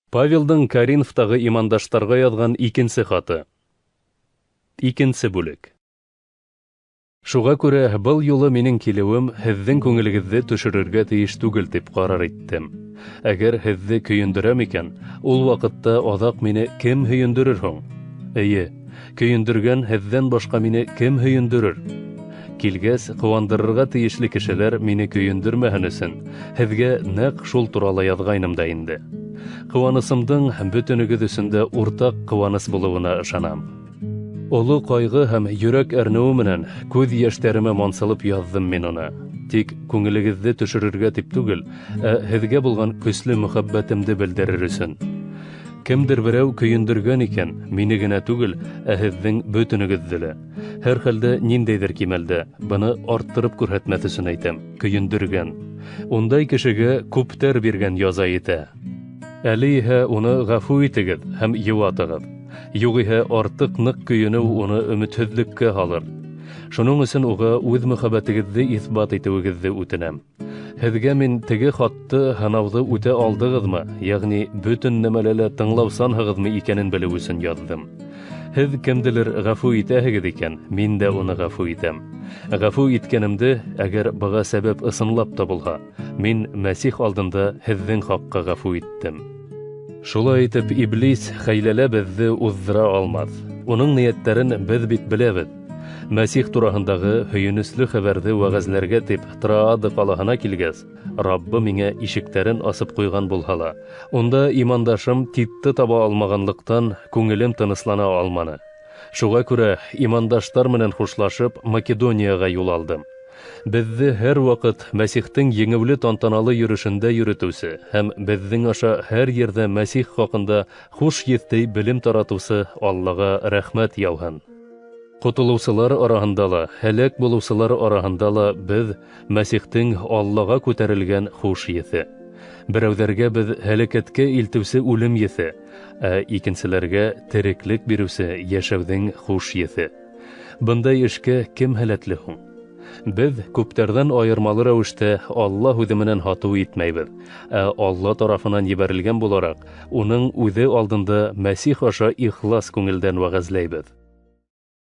Павелдың Коринфтағы имандаштарға яҙған икенсе хаты. Икенсе бүлек. Шуға күрә был юлы минең килеүем һеҙҙең күңелегеҙҙе төшөрөргә тейеш түгел тип ҡарар иттем. Әгәр һеҙҙе көйөндөрәм икән, ул ваҡытта аҙаҡ мине кем һөйөндөрөр һуң? Эйе, көйөндөргән һеҙҙән башҡа мине кем һөйөндөрөр? Килгәс, ҡыуандырырға тейешле кешеләр мине көйөндөрмәһен өсөн, һеҙгә нәҡ шул турала яҙғайным да инде. Ҡыуанысымдың бөтөнөгөҙ өсөн дә уртаҡ ҡыуаныс булыуына ышанам. Оло ҡайғы һәм йөрәк әрнеүе менән күҙ йәштәремә мансылып яҙҙым мин уны. Тик күңелегеҙҙе төшөрөргә тип түгел, ә һеҙгә булған көслө мөхәббәтемде белдерер өсөн. Кемдер берәү көйөндөргән икән, мине генә түгел, ә һеҙҙең бөтөнөгөҙҙө лә. Һәр хәлдә ниндәйҙер кимәлдә, быны арттырып күрһәтмәҫ өсөн әйтәм, көйөндөргән. Ундай кешегә күптәр биргән яза етә. Әле иһә уны ғәфү итегеҙ һәм йыуатығыҙ. Юғиһә артыҡ ныҡ көйөнөү уны өмөтһөҙлөккә һалыр. Шуның өсөн уға үҙ мөхәббәтегеҙҙе иҫбат итеүегеҙҙе үтенәм. Һеҙгә мин теге хатты һынауҙы үтә алдығыҙмы, йәғни бөтөн нәмәлә лә тыңлаусанһығыҙмы икәнен белеү өсөн яҙҙым. Һеҙ кемделер ғәфү итәһегеҙ икән, мин дә уны ғәфү итәм. Ғәфү иткәнемде, әгәр быға сәбәп ысынлап та булһа, мин Мәсих алдында һеҙҙең хаҡҡа ғәфү иттем. Шулай итеп, Иблис хәйләлә беҙҙе уҙҙыра алмаҫ. Уның ниәттәрен беҙ бит беләбеҙ. Мәсих тураһындағы һөйөнөслө хәбәрҙе вәғәзләргә тип Троада ҡалаһына килгәс, Раббы миңә ишектәрен асып ҡуйған булһа ла, унда имандашым Титты таба алмағанлыҡтан, күңелем тыныслана алманы. Шуға күрә имандаштар менән хушлашып, Македонияға юл алдым. Беҙҙе һәр ваҡыт Мәсихтең еңеүле тантаналы йөрөшөндә йөрөтөүсе һәм беҙҙең аша һәр ерҙә Мәсих хаҡында хуш еҫтәй белем таратыусы Аллаға рәхмәт яуһын. Ҡотолоусылар араһында ла, һәләк булыусылар араһында ла беҙ Мәсихтең Аллаға күтәрелгән хуш еҫе. Берәүҙәргә беҙ һәләкәткә илтеүсе үлем еҫе, ә икенселәргә тереклек биреүсе йәшәүҙең хуш еҫе. Бындай эшкә кем һәләтле һуң? Беҙ күптәрҙән айырмалы рәүештә Алла һүҙе менән һатыу итмәйбеҙ, ә Алла тарафынан ебәрелгән булараҡ, уның үҙе алдында Мәсих аша ихлас күңелдән вәғәзләйбеҙ.